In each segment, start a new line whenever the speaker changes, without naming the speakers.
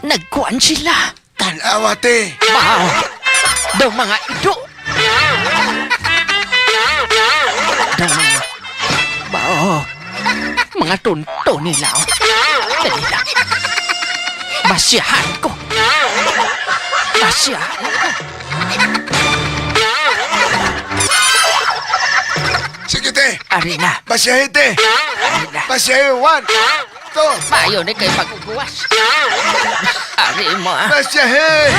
Nagkuan sila.
Tanawa, te.
Wow! Daw mga ido. Daw mga... Bao. Mga tunto nila. Oh. Dali lang. Basyahan ko. Basyahan ko.
Sige, te.
Ari na.
Basyahe, te.
Ari na.
Basyahe, one, two.
Mayo ni kay pagkukuwas. Ari mo ah.
Basyahe!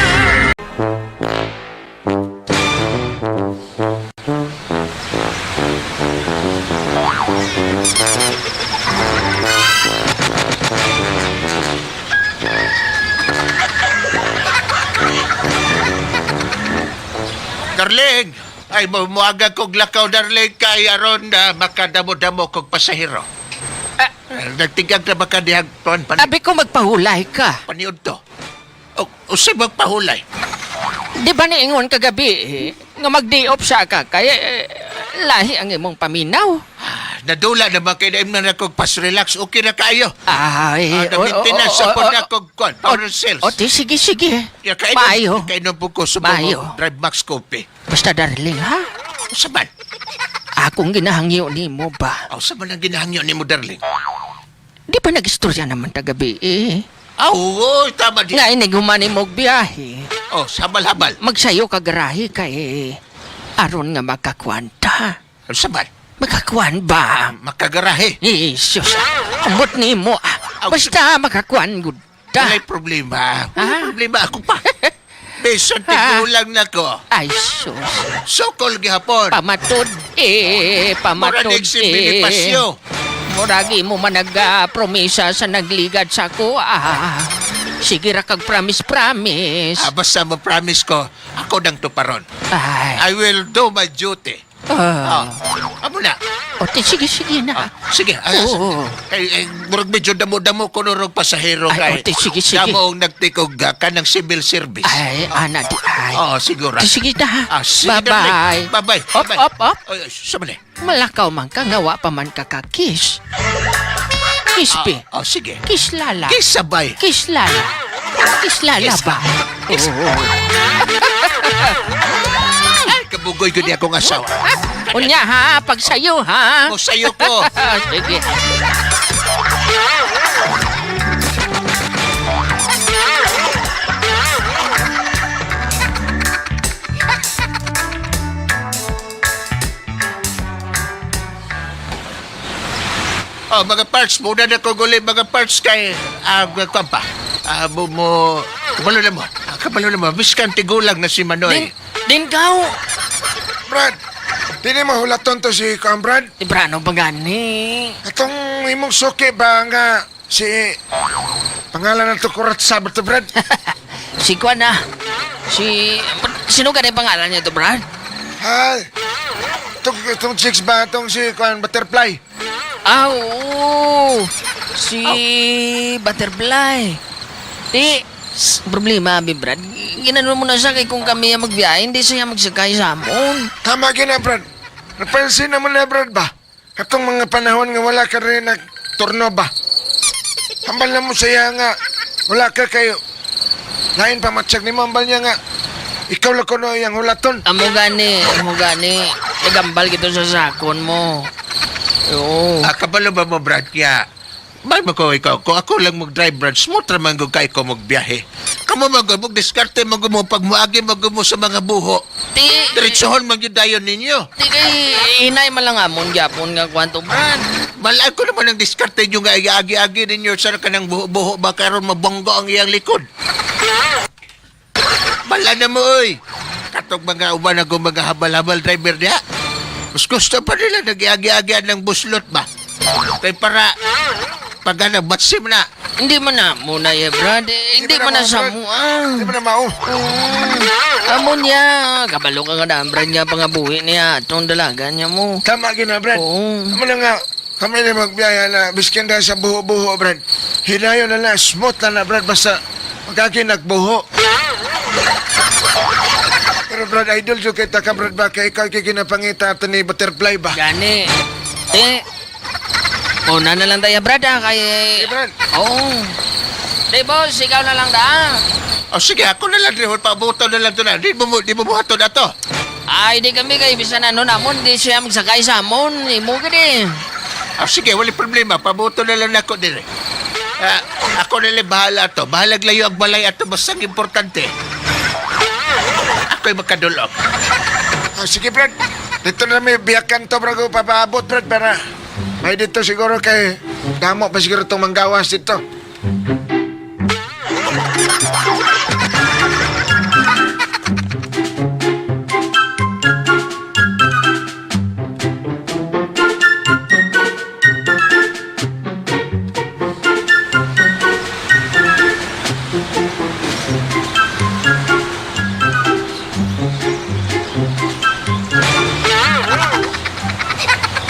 Darling, ay muaga kog lakaw, darling, kay aron na makadamo-damo kog pasahero.
Ah.
Nagtigag na ba ka dihag tuan pan
Abi ko magpahulay ka.
paniud to? O, usay magpahulay.
Di ba niingon kagabi eh, nga mag-day off siya ka kaya eh, lahi ang imong paminaw.
Ah, nadula na ba kay naim na kog pas relax okay na kaayo.
Ay,
Ah, na-maintenance sa pod na kog kuan, power sales.
O, di, sige, sige.
Ya, kainom,
Maayo.
Kainom po ko sa
Maayo.
Drive Max Coffee.
Basta darling, ha?
Usa man?
Akong ginahangyo nimo ba?
Aw, sa man ang ginahangyo nimo, darling?
Di ba nag-istorya naman tagabi eh?
Ah, oo, tama di.
Nga inig human mo og biyahe.
Oh, sabal-habal.
Magsayo ka garahe kay aron nga makakwanta.
Usa man?
Makakuan ba?
Makagarahe.
Jesus, ambot nimo ah. Basta makakuan gud ta.
Walay problema. Walay
Ah.
problema ako pa. Bisan tigulang na ko.
Ay, sus.
Sokol gihapon.
Pamatod eh, pamatod
Muranig si
eh.
Bonifacio.
Muragi mo man nag-promisa sa nagligad sa ko. Ah, sige ra kag promise promise.
Ah, basta mo promise ko, ako nang tuparon.
Ay.
I will do my duty.
Ah.
Ah, amo na.
O, ti, sige, sige na.
Ah, sige. Ah,
Oo.
Kay, eh, murag medyo damo-damo ko nurog pasahero
Ay,
kay.
o, ti, sige, sige.
Damo ang nagtikog ah, ka ng civil service.
Ay, ana di ay.
Oo, siguro.
Ti, sige na.
Ah, sige,
Bye-bye.
darling. Bye-bye.
Op,
Bye-bye.
op, op.
Ay, ay, sa mali.
Malakaw man ka, nga wa pa man ka ka-kiss. Kiss,
Ah,
pe.
oh, sige.
Kiss lala.
Kisabay.
Kiss lala. Kiss lala
Kiss.
ba? Oo.
Ay, kabugoy ko niya akong asawa.
Unya ha, pag sayo ha.
O sa'yo ko.
Sige.
Oh, mga parts, muna na ko guli mga parts kay ah kwan pa. Ah, mo mo kabalo na mo. Ah, kabalo na mo. Biskan tigulang na si
Din,
Manoy.
din kaw.
Brad, dili mo hulaton to si Kuan, Brad.
Di brano ba gani?
Atong imong suki ba nga si... Pangalan na to Kuratsa ba to, Brad?
Si Kwan ah. Si... Sino gani pangalan niya to, Brad?
Ha? Itong, itong chicks ba? Itong si Kuan Butterfly?
Ah, oo. Si Butterfly. Di, problema, abi, Brad. Ginano mo na siya kay kung kami ang magbiyahe, hindi siya magsakay sa amon.
Tama gina, Brad. Napansin naman na, Brad ba? Katong mga panahon nga wala ka rin nagturno ba? Hambal na mo siya nga. Wala ka kayo. Lain pa matsyag ni mo, hambal niya nga. Ikaw lang kuno iyang hulaton.
Amo gani, amo gani. Nagambal kito sa sakon mo. Oo.
Ah, kabalo ba mo, Brad? Kaya, may mo ko ikaw. Kung ako lang mag-drive, Brad, smooth raman ko kay ko magbiyahe. Kamo mag mag diskarte mag mo pag muagi mag mo sa mga buho.
Ti,
Diretsohon man gyud dayon ninyo.
ti kay hinay man lang amon gyapon nga kwanto, Brad.
Malay ko naman ang diskarte nyo nga agi-agi ninyo sa kanang buho-buho ba karon mabonggo ang iyang likod. Bala na mo, oy. Katong mga uban na mga habal-habal driver niya. Mas gusto pa nila nag-agi-agian ng buslot ba? Kay para pag ano, batsim na.
Hindi man na mo na eh, Brad. Eh, hindi man na sa
Brad.
mo, ah.
Hindi mo na mao.
Amo niya. Kabalo ka nga na, Brad niya pangabuhi niya. Atong dalaga niya mo.
Tama gina, Brad.
Oo.
Amo na nga, kami na magbiyaya na biskin dahil sa buho-buho, Brad. Hinayon na lang, smooth na na, Brad. Basta magagi nagbuho. Pero Brad, idol jud kay taka, Brad, ba? Kay ikaw kay ginapangita ato ni Butterfly ba?
Gani. Ti. Una na lang tayo, Brad, ah. Kay...
Sige, Brad.
Oo. Di boss, ikaw na lang da.
O sige, ako na lang driver, paabuto na lang to na. Di mo buhaton na to.
Ay, di kami kay bisan ano namon, di siya magsakay sa amon. Imo gid eh.
O sige, wala problema, pabuto na lang ako dire. Ah, ako na lang bahala to. Bahalag layo ang balay ato, basta ang importante. Ako'y makadulog.
Ah, sige, Brad. Dito na may biyakan to, bro. Papaabot, Brad, para may dito siguro kay damo pa siguro itong manggawas dito.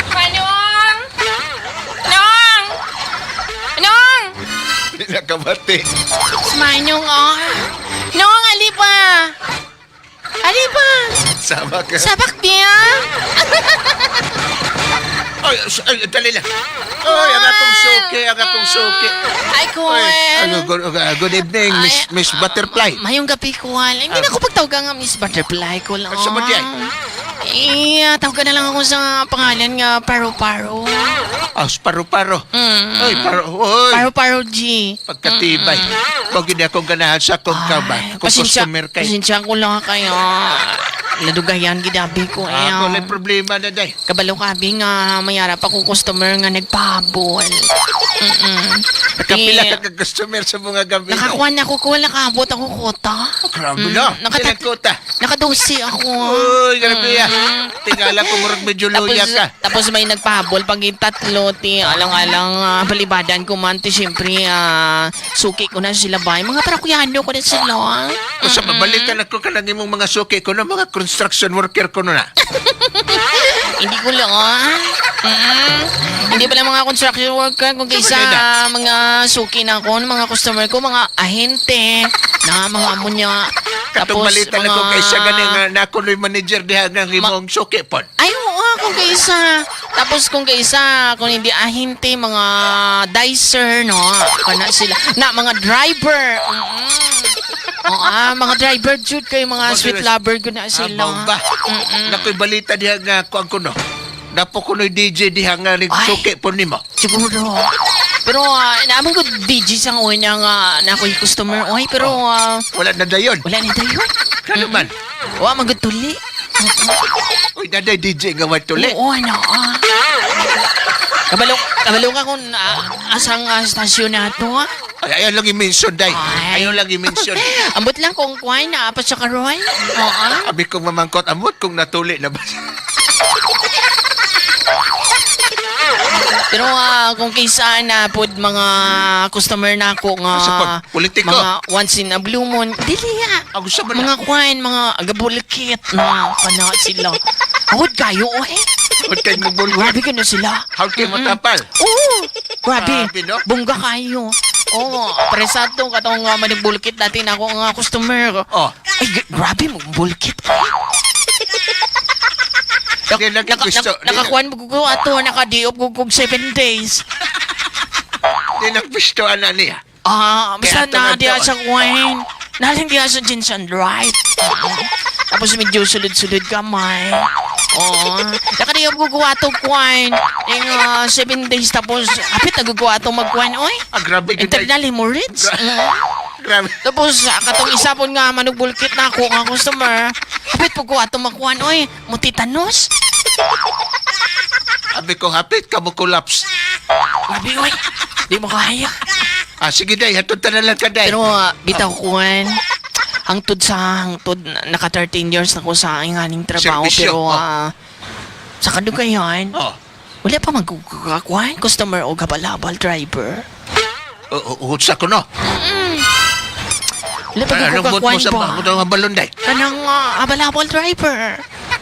Manong! Nong! Nong!
Hindi na kabati.
Manong, oh. Nong, ali pa! Ali pa!
Sama ka.
Sabak niya!
Ay, ay, dali lang. Ay, ang akong suki, ang akong suki.
Ay, Kuel.
Ay, ano, good evening, Miss,
Ay,
Miss Butterfly.
Mayong gabi, Kuel. Hindi na ako pagtawag nga Miss Butterfly ko lang.
Ano sa ba di ay?
Eh, tawag na lang ako sa pangalan nga Paro-Paro.
Ah, paro-paro. Ay, paro, oy.
Paro-Paro G.
Pagkatibay. Huwag hindi akong ganahan sa akong kaba. Kung
Pasensya,
customer kay.
pasensya ko lang kayo. Nadugayan gidabi ko. Eh,
Ah, wala problema na day.
Kabalo kabi nga mayara pa ko customer nga nagpahabol.
Nakapila
Eh,
ka ka customer sa mga gabi.
Nakakuha na ako ko, nakaabot ako kota.
Oh, grabe na.
Nakatat-
Ilang kota?
Nakadosi ako.
Uy, grabe ya. Tingala ko murag medyo
Tapos,
luya ka.
tapos may nagpahabol pag tatlo, ti, alang-alang balibadan ko man, ti, siyempre, suki ko na sila ba? Mga parakuryano ko na sila.
Kung sa mabalikan ako ka lang imong mga suki ko no, mga construction worker ko no na.
Hindi ko lang, ah. Hindi pala mga construction worker, kung kaysa
Sa Manila.
mga suki na ako, mga customer ko, mga ahente, na mga amo niya.
Katong balitan ako kaysa gani nga na ako no'y manager diha nga imong suki pon.
Ay, oo, kung kaysa. Tapos kung kaysa, kung hindi ahente, mga dicer, no? Kana sila. Na, mga driver. Oo, mga driver, Jude, kayo mga
Mga
sweet
driver.
lover ko na sila.
Ah, ba? Nako'y balita diha nga kuan ko no. Napo ko no'y DJ diha nga ning
Ay.
suki pon nimo.
Siguro. Pero naman ko DJ sa una nga na ako'y customer. Oy, pero
Wala na dayon.
wala na tayo.
Kano man?
Wa man gud tuli.
Uy, daday DJ nga watuli.
Oo, ano. Kabalo, kabalo ka kung asang stasyon na to. Ah.
Ay, ayaw lang i-mention, day.
Ay.
Ayaw lang i-mention.
Ambot lang kung kuwan na pa siya karon. Oo.
Abi kong mamangkot, amot kung natuli na ba.
Pero kung kaysa na pod mga customer na ako nga
Asa pod? Politiko?
mga once in a blue moon, dili ah.
Ang gusto mo na.
Mga kuwan, mga agabulkit na kana sila. Hawad kayo, eh.
Hawad kayo mabulkit.
Grabe ka na sila.
Hawad kayo matapal.
Oo. Grabe.
Grabe, no?
Bongga kayo. Oo, presado katong manibulkit dati na ako nga customer.
Oh.
Ay, grabe mo bulkit.
Di lang yung gusto.
Nakakuan mo ko ato, naka-day off ko kog 7 days.
Di lang gusto ana niya.
Ah, basta
Kaya ato
na diya
nga
sa kuwan. Naling diya sa Jensen Drive. Tapos medyo sulod-sulod kamay. Oo. Naka-day off ko ko ato kuwan. Yung 7 days tapos, apit nagugawa ato magkuwan, oy.
Ah, grabe. gud, day.
Internal hemorrhoids.
Grabe.
Tapos, katong isa po nga, manugbulkit na ako nga customer. Kapit po ko ato makuan, oy, mutitanos.
Abi ko hapit ka mo collapse.
Grabe, oy. Di mo kaya.
Ah, sige day, hatod ta na lang ka day.
Pero, bitaw kuan, hangtod sa hangtod, naka 13 years na ko sa inganing trabaho.
Servisyo,
Pero,
oh.
sa kadugayan,
Oh.
wala pa magkukuhan, customer o kabalabal driver.
Uhod sa ko no.
Wala pa
Anong bot mo
magkukuhan
sa
ba?
ba? Ang balon day.
Kanang abalabal driver.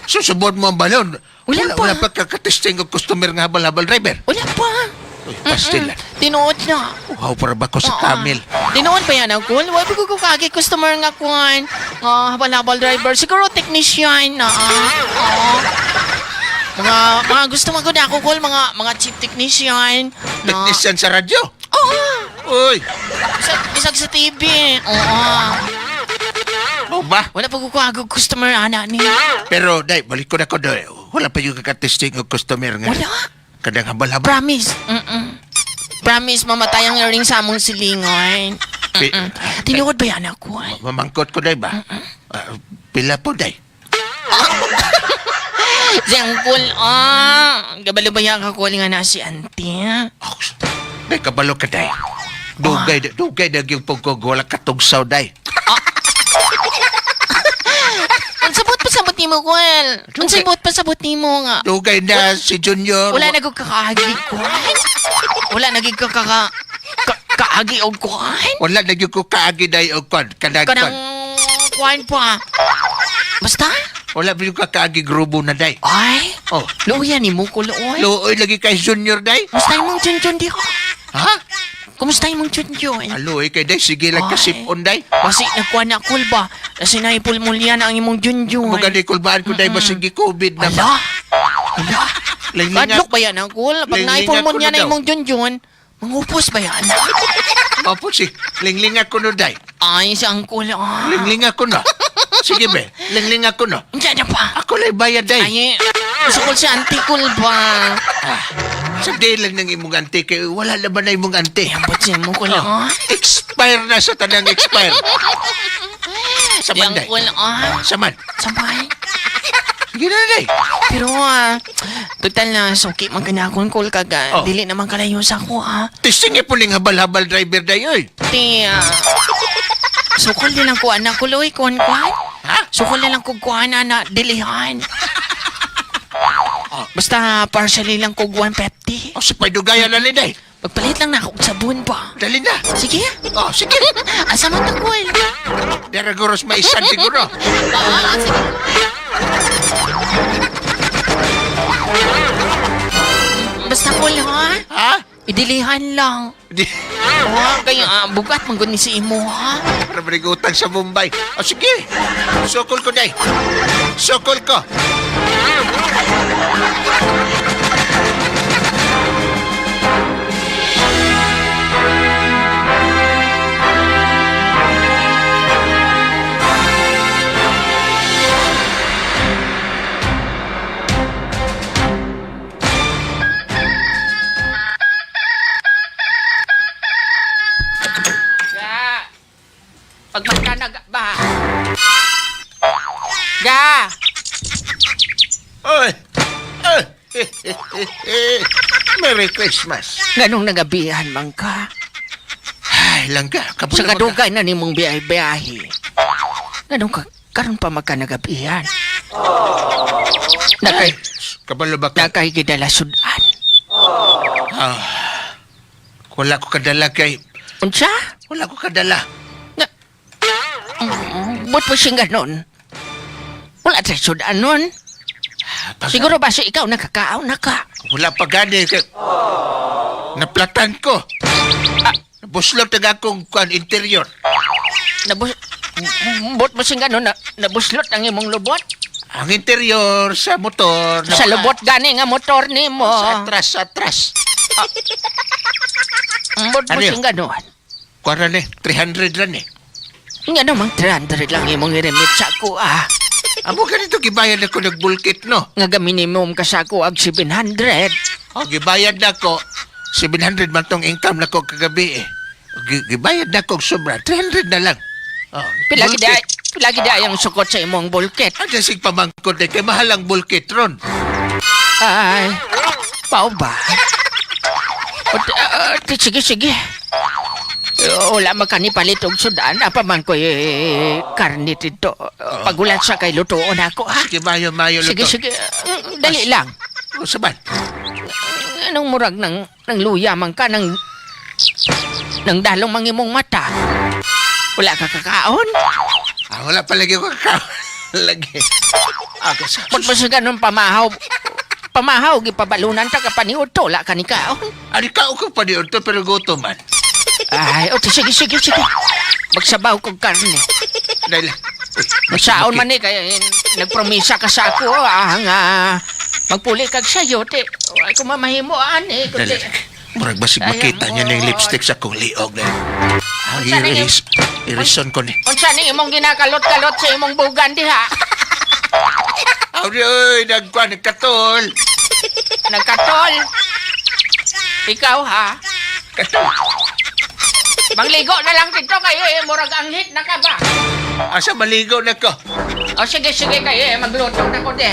Susubod mo ang balon.
Wala
Wala,
pa.
wala pa kakatesting og customer nga habal-habal driver.
Wala pa.
Uy, pastil lang.
Tinuod na.
Uhaw para ba ko sa
Oo.
camel?
Tinuod pa yan ang cool. Wala ko kagi customer nga kuan. Nga habal-habal driver. Siguro technician na. Oo. Mga gusto mo na ako call mga chief technician. Na,
Technician sa radyo.
Oo.
Uy,
Bisag sa TV. Oo.
mo ba?
Wala pa ko kaagog customer ana ni.
Pero day, balik ko na ko doy. Wala pa yung kakatesting og customer nga.
Wala.
Kadang habal-habal.
Promise. Mm-mm. Promise, mamatay ang earring sa among silingon. Mm-mm. Tinuod ba yan ako? Ay?
Mamangkot ko day ba? Ah, pila po day.
Si Uncle, ah. Gabalo ba yan kakul nga na si auntie?
Oh, day kabalo ka day. Dugay, dugay na yung pagkog, wala katugsaw day.
Ang sabot pa sabot nimo, Kuel. Ang sabot pa sabot nimo nga.
Dugay na si Junior.
Wala na kog kakaagi, Kuel. Wala na gid ka kaka kaagi og kuan.
Wala na yung ko kaagi day og kon. Kanang kon.
Kanang kuan pa. Basta?
Wala pa yung kakaagi grubo na day.
Ay,
Oh,
luya ni mo ko luoy.
luoy lagi kay Junior day.
Kumusta imong chunchun di ko?
Ha?
Kumusta imong chunchun?
Aluoy kay day, sige lang
Ay.
kasipon day.
Kasi nagkuha na kul ba? Kasi naipulmulya na ang imong junjun.
Mga di kulbaan ko day, basig COVID na ba?
Ala! Ala!
Linglingat.
Kadlok ba yan ang kul? Pag
Linglingat
naipulmulya
ko na
na
daw.
imong junjun, mangupos ba yan?
Opo si, linglinga ko no day.
Ay, si Uncle, ah.
Linglinga ko no. Sige be, linglinga ko no.
Diyan na pa.
Ako lang bayad day.
Ay, sukol si auntie kul ba?
Ah, sa day lang ng imong ante kay wala na ba na imong ante?
Ambot siya mo kul,
Oh,
ah.
expire na sa tanang expire. Sa
Si
man day.
Uncle, ah.
Sa man.
Sabay.
Sige na day.
Pero ah, total na, suki man kanakon kul kaga.
Oh.
Dili naman kalayo sa ako ah.
Testing po ning habal-habal driver day oy.
Ti, ah, sukol din lang ko anak ko, Loy, kuan kuan.
Ha?
Sukol na lang ko kuan ana, dilihan. Basta partially lang ko 150.
Oh, sa paydugaya na ni day.
Pagpalit lang na ako og sabon pa.
Dali na.
Sige.
Oh, sige.
Asa man ta kul?
Deragoros maisan siguro.
Ah, sige. Basta kul ha?
Ha?
Idilihan lang.
Di,
Wa kay bugat man gud ni si imo ha.
para utang sa Mumbai. Oh, sige. Sukol ko day. Sukol ko.
Ga. Pagmanta na ga ba. Ga.
Oy. Oy. Merry Christmas.
Nganong nagabihan man ka?
Ay, langga.
Sa
Kabalo ka.
kadugay na nimong biyahe-biyahe. Nganong ka karon pa magka nagabihan? Nakay
Ay, kabalo ba ka?
nakay gidala sudan.
Ah, wala ko kadala kay...
Unsa?
Wala ko kadala.
Na, Ba't pa siyang ganon? Wala sa sudan nun. Siguro ba siya ikaw nakakaaw na ka?
Wala pa gani. Kay... Naplatan ko. Ah, nabuslot na akong kuan interior.
Nabus... Ba't ba siyang ganon? Na, nabuslot ang imong lubot?
Ang interior sa motor.
Sa lubot gani nga motor nimo.
Sa atras, sa atras.
Ba't ba
Ano yun?
siyang ganon?
Kuan na ni, 300 lang eh.
Nga namang 300 lang imong i-remit sa ako ah.
Amo ganito gibayad ako nagbulkit no.
Nga ga minimum ka sa ako ag 700.
Oh, gibayad na ko. 700 man tong income na ko kagabi eh. Gibayad na ko sobra. 300 na lang. Oh,
Pila gid
bulkit.
ay, pila gid ay ang sukot sa imong bulkit.
Ano sig pamangkot eh, kay mahal ang bulkit ron.
Ay, pao ba? O, sige, sige. Wala makani palit og sudan. Apa man ko eh, karne dito. Pagulat sa kay lutuon ako, ha?
Sige, mayo, mayo
Sige,
luto.
sige. Dali lang.
Oh, saban.
Anong murag ng luya man ka ng dalong mangimong mata? Wala ka kakaon?
Ah, wala pa lagi ko kakao. Lagi. Ah, kasi,
Ba't ba sa ganun pamahaw? Pamahaw, gipabalunan ta ka paniudto, wala ka ni kaon.
Ani ka ko pa diyon to, pero gutom man.
Ay, o, sige, sige, sige. Magsabaw kog karne.
Dahil, uy,
Magsaon man eh, kaya nagpromisa ka sa ako, ah, nga, magpuli kag sayo, te. Ay, kung mamahimo, ani, kundi.
Dali. Murag basig makita niya na yung lipstick sa kong liog na. Ah,
Unsa na
iris. Irison ko ni.
Unsa ni imong ginakalot-kalot sa imong bugan diha?
Aw, oy, nagkuan, nagkatol.
Nagkatol. Ikaw ha?
Katol.
Mangligo na lang dito kayo eh. Murag anghit na ka ba?
Asa maligo na ko.
O sige, sige kayo eh. Magluto na ko de.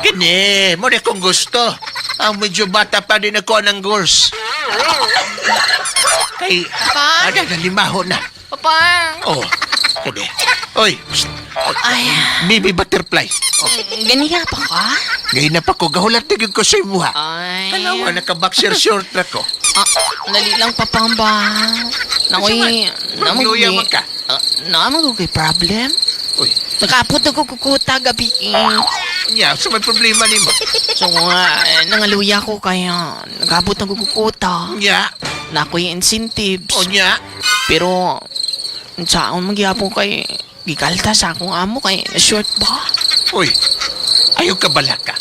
Kini, mo na kong gusto. Ang medyo bata pa din ako ng goals. Kay,
Pa?
ada na limaho na.
Papa!
Oh, kini. Oy, psst.
Ay,
Baby butterfly. Oh,
ganiya pa ka?
ngayon na pa ko, gahulat na gyud ko sa imuha.
Ay.
Kalawa, naka-boxer short na ko.
Ah, dali lang papamba. Nakoy,
Magluya man ka.
Naman ko kay problem.
Uy,
Nakaapot ako kukuta gabi.
nya, sa may problema nimo.
So nga, eh, nangaluya ko kaya nakaabot ako kukuta.
Nya,
Nakoy incentives.
o nya.
Pero, sa akong magyapon kay gikalta sa akong amo kay short ba?
Uy, ayaw ka balaka.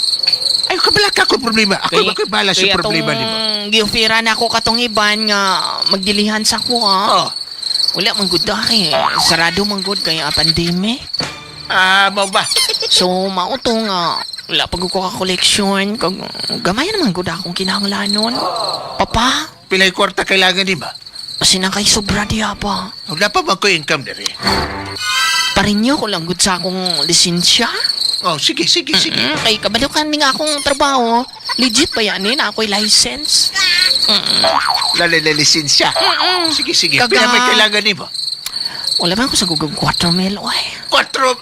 Ayaw ka balaka ako problema. Ako ba ko'y bahala sa
kay
problema
atong
nimo.
Giofira na ako katong iban nga magdilihan sa ko ha.
Oh,
Wala man gud kay sarado man gud kay a pandemic.
ah, mao ba?
So mao to nga wala pa gud ko ka koleksyon kag gamay naman gud akong kinahanglanon. Papa,
Pilay kwarta kailangan nimo.
basta kay sobra diha pa.
Wala pa ba ko income diri?
Parinyo ko lang gud sa akong lisensya.
Oh, sige, sige, sige.
Kay kabalukan ni nga akong trabaho. Legit ba yan eh, na ako'y license?
Lala na lisensya. Sige, sige.
Kaga-
Pila may kailangan nimo?
Wala man ko sa gugong 4 mil, oy.
Kwatro.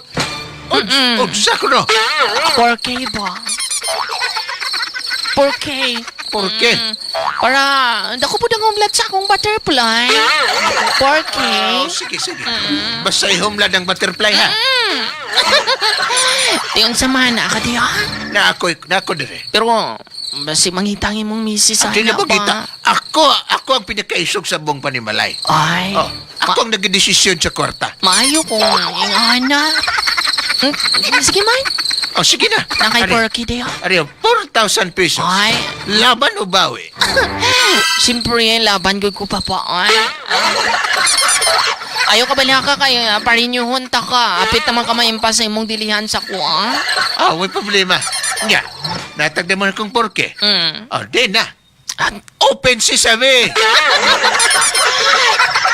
Unsa ko no?
4K ba? 4K.
Por qué?
Para, dako po nang umlat sa akong butterfly. 4K.
Oh, sige, sige. Basta ihumlad ang butterfly ha.
Yung sama na ka diya.
Na ako, na ako dire.
Pero, basi mangitangin mong misis
Di
sana
na ba kita?
pa.
Ako ang pinakaisog sa buong panimalay.
Ay.
Oh, ako ang nagdesisyon sa kwarta.
Maayo kung ingana. Sige man.
Oh, sige na.
Nakay
Ari,
4K diya.
Ari, 4,000 pesos.
Ay.
Laban o bawi?
Siyempre, laban ko ko papa. Ay. Ayaw ka bala ka kay parinyuhon ta ka. Apit naman ka maimpa sa imong dilihan sa kuha.
Ah, may problema. Nga, natagda mo na kung porke. Oh, di na.
Ah,
Open sesame!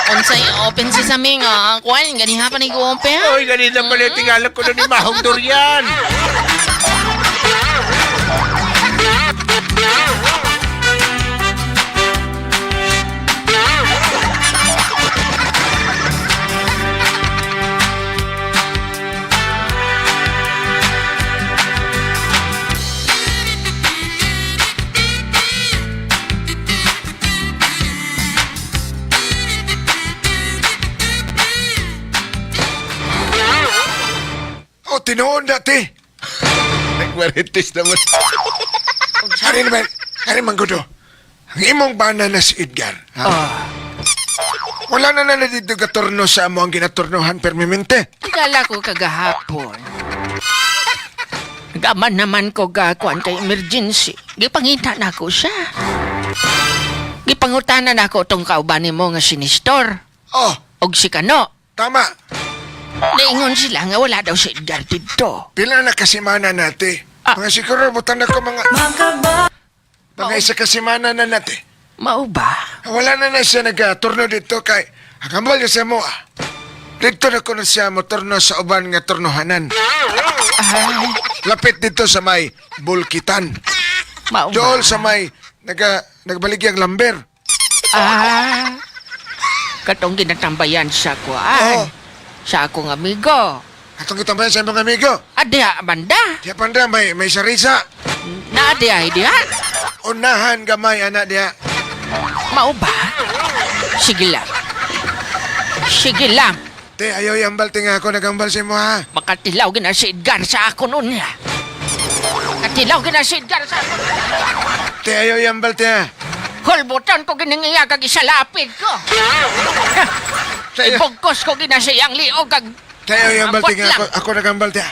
unsay open sesame nga kuan ganiha pa ni ko open.
Oy, ganina pala yung tingala ko na ni Mahong Durian.
Oh, tinuon dati. Nagmaritis naman. Ari naman, ari man gudo. Ang imong bana na si Edgar. Ha?
Oh.
Wala na na dito katurno sa amo ang ginaturnohan permimente.
Dala ko kagahapon. Gaman naman ko gakuan kay emergency. Gipangita na ko siya. Gipangutana na ko tong kauban nimo nga si Nestor.
Oh,
Og si Kano.
tama.
Naingon sila nga wala daw si Edgar dito.
Pila na kasimana nati.
Ah.
Mga siguro, butan na ko mga... Mga isa kasimana na nati.
Mao ba?
Wala na na siya nagaturno dito kay... Akambal sa mo ah. Dito na ko na siya mo turno sa uban nga turnohanan.
Ay,
Lapit dito sa may Bulkitan.
mao ba?
Dool sa may nagbaligyang lamber.
Ah. Katong ginatambayan sa kuan.
Oo.
Sa akong amigo.
Atong gitambayan sa imong amigo.
Adya banda.
Diya panda may sarisa.
Na adya diha.
Unahan gamay anak diya.
Mao ba? Sige lang. Sige lang.
Te, ayaw yambal te nga ako nagambal sa imo ha.
Makatilaw gina si Edgar sa ako nun niya. Makatilaw gina si Edgar sa ako.
Te, ayaw yambal te ha.
Hulbutan ko giningiya kag isalapid ko.
Te, ayaw-
Ibugkos ko gina siyang liog kag
te, ayaw yambal te
Ambot
nga
lang.
ako, ako nagambal te ha.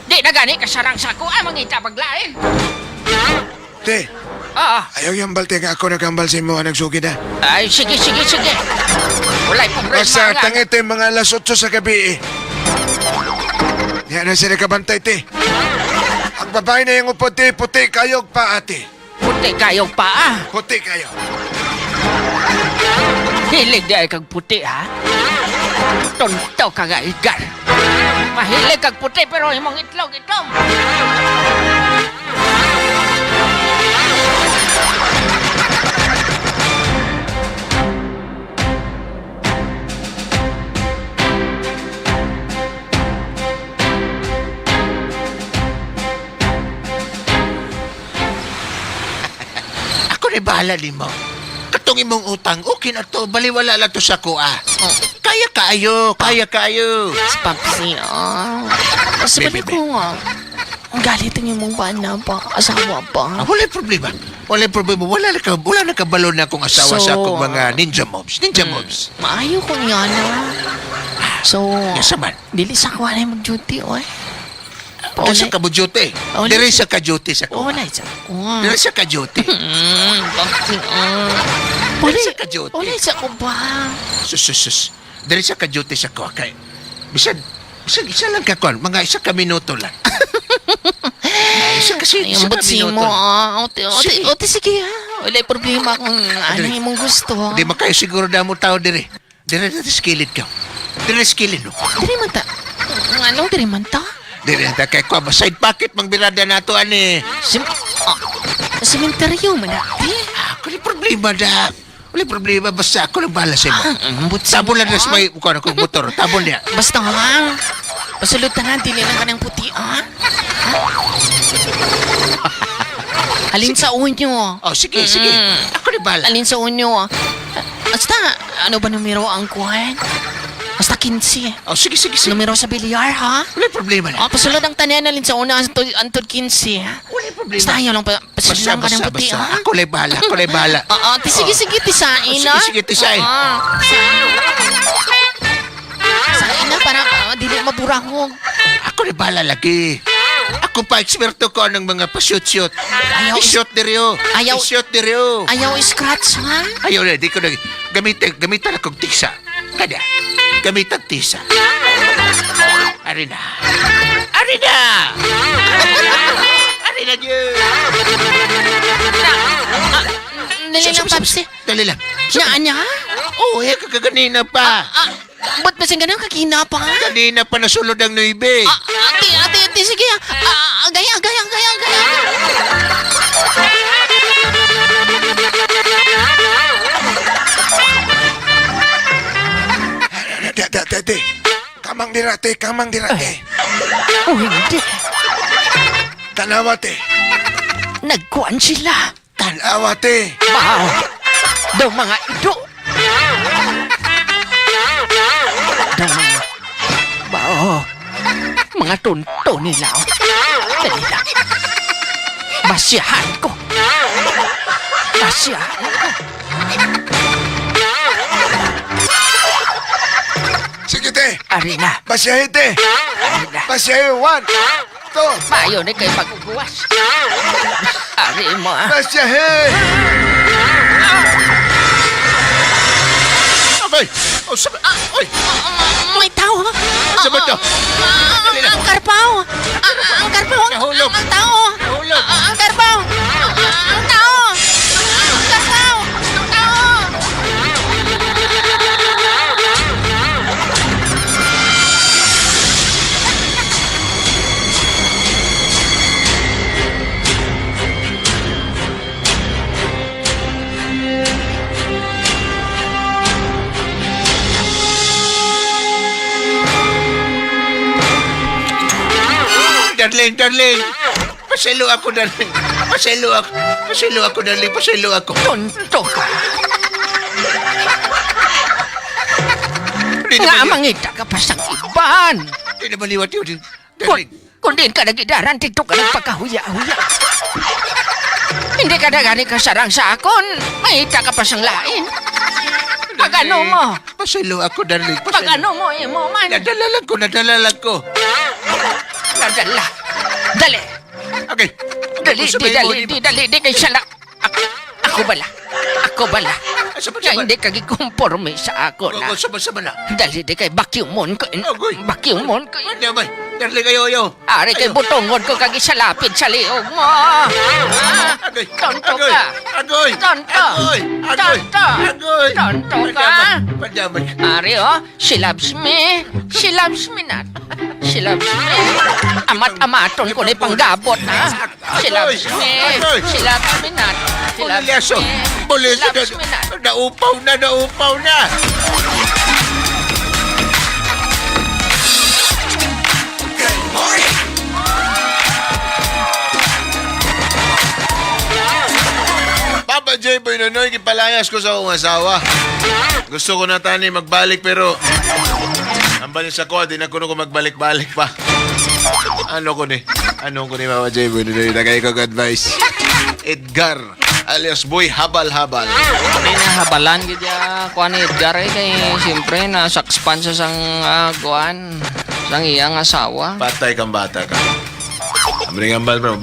Di na gani kasarang sa ako ay mangita paglain.
Te,
Ah,
ayaw yambal te nga ako nagambal sa imo ha, nagsugid ha.
ay sige sige sige. Walay problema
Basta
nga.
tangi te, mga alas 8 sa gabi eh. Yan na sila kabantay te. Ang babae na yung upo te, puti kayog pa ate.
Puti kayo pa ah.
Puti kayo.
Hilig di ay kag puti ha. Tonto ka nga Edgar. Mahilig kag puti pero imong itlog itom.
Ako ni bahala nimo. Katong imong utang, okay na to. Baliwala lang to sa kuha.
Oh.
Kaya kaayo, kaya kaayo.
Si Papsi, ah. Kasi
Bebe,
balik ko nga. Ang galit ang imong bana pa, asawa pa.
Ah, wala problema. Wala problema. Wala na kabalo na akong asawa
So,
sa akong mga ninja mobs. Ninja mobs.
Maayo ko niya na. So,
Yes, man.
dili sa kuha na mag-duty, oy.
Wala sa kabujote.
Wala
Dire
siya.
sa kajote sa kuha.
Wala sa kuha.
Dire sa kajote.
Papsi, ah.
Dili sa ka-duty.
Wala sa kuha.
Sus, sus, sus. Dire sa kajote sa kuha. Kay, bisan, bisan isa lang ka kuha. Mga isa ka minuto lang. Ay, isa kasi,
Ay,
isa
ang
ka
butsi
minuto
mo,
lang.
ah. Ote, ote,
Sige.
ote, sige, ha. Wala problema kung ano
Dali.
imong gusto, ha.
Di makayo siguro na mo tao dire. Dire na skilid ka. Dire skilid no.
Diri man ta. Anong diri man ta?
Dire na kay kuha. Side pocket mang birada nato ani.
Sim ah, sementeryo man ate.
Ako ni problema na. Wala problema basta ako lang bahala sa imo.
Ang butsi
Tabon
mo,
lang na sa
ah.
may kuha na kong motor. Tabon niya.
Basta ha. Pasulod na dili lang ka ng puti, ha? Ha? Alin sa unyo?
Oh, sige, sige. Ako ni bahala.
Alin sa unyo? Basta, ano ba numero ang kuhan? Basta 15.
Oh, sige, sige, sige.
Numero sa bilyar, ha?
Wala problema na.
Oh, pasulod ang tanan alin sa una antod, antod 15, ha?
Wala problema.
Basta ayaw lang pa, pasulod
Basta,
lang ka ng
basta,
puti,
basta.
ha?
Ako lang bahala. Ako lang bahala.
Oo, ti sige, sige, tisain,
Oh, sige,
ha?
sige, tisain.
Oo, Sain na, para dili maburahog.
Ako ni bahala lagi. Ako pa eksperto ko ng mga pa-shoot-shoot.
Ayaw-
I-shoot diri oh.
Ayaw-
I-shoot diri oh.
Ayaw scratch, ha?
Ayaw na, di ko na. Gamitin, gamitan akong tisa. Kada. Gamitan tisa. Ari na. Ari na! Ari na niyo!
Dali lang, Papsi.
Dali lang.
Na, anya?
Oo, eh, kakaganina pa.
Ah, ba't ba siyang ganun? Kakina pa?
Kanina pa nasulod ang nuibe.
Ah, ate, ate, ate, sige. Ah, ah, gaya, gaya, gaya, gaya.
Te, te, te, te. Kamang dira te, kamang dira te.
Oh, hindi.
Tanawa te.
Nagkuan sila.
Tanawa te.
Bao. Daw mga ido. Daw mga... Bao. Mga tunto nila. oh. Dali lang. Basihan ko. Basihan ko.
Sige te.
Ari na.
Pasyahe te.
Ari na.
Pasyahe. One, two.
Mayo ni kay pag-uguwas. Ari mo ah.
Pasyahe.
Okay. Oh, sabi. Oy,
Ah, may tao. Ah,
Sa ba to?
ah,
Dali lang.
ang karpaw. Ah, ah, ang karpaw. Ang,
Nahulog.
ang tao.
Nahulog.
Ah, ang karpaw. Ah, ah, ang tao. Ah, ang karpaw. Ang tao.
Darling, darling. Paselo ako, darling. Paselo ako. Pasaylo ako, darling. Pasaylo ako.
Tonto ka.
Hindi
Nga
na maliwat.
mangita ka pa sa iban.
Hindi na maliwat yun.
Kung,
Darling.
kung din ka nagidaran, dito ka nagpakahuya-huya. Hindi ka na gani kasarang sa akon. Mangita ka pa sang lain. Pag ano mo?
Pasaylo ako, darling.
Pag
Pasaylo.
ano mo, imo man.
Nadala lang ko, nadala lang ko.
Nadala. Dali.
Okay.
Dali,
Kung
di,
sabay mo,
dali, di, dali, di kay sala. Ako, ako bala. Ako bala.
Ay, sabay,
Nga
sabay.
hindi ka gikomporme sa ako na.
Oo, sama-sama na.
Dali, di kay bakyumon ko.
Agoy.
Bakyumon ko.
Hindi, bay. Darling, ayo, ayo.
Ari kay
Ayo.
butongon ko kag isalapid sa liog mo. Ah,
Agoy.
Tonto
Agoy.
ka.
Agoy.
Tonto.
Agoy. Agoy.
Tonto.
Agoy.
Tonto ka.
Pandamay.
Ari oh, she loves me. She loves me not. She loves me. Amat-amaton ko ni panggabot ha. She loves me.
Agoy.
She loves me not. She loves
Bulyaso.
me. She
Bulyaso.
loves me not.
Naupaw na, naupaw na. Papa J. Boy Nonoy, gipalayas ko sa akong asawa. Gusto ko na tani magbalik pero ang balik sa ko, di na kuno ko magbalik-balik pa. Ano ko ni? Ano ko ni Mama J. Boy Nonoy? Nagay ko advice. Edgar alias Boy Habal-Habal.
Hindi na habalan gid ya kuan ni Edgar eh, kay siyempre nasakspan sa sang kuan sang iyang asawa.
Patay kang bata ka. Amring ambal bro.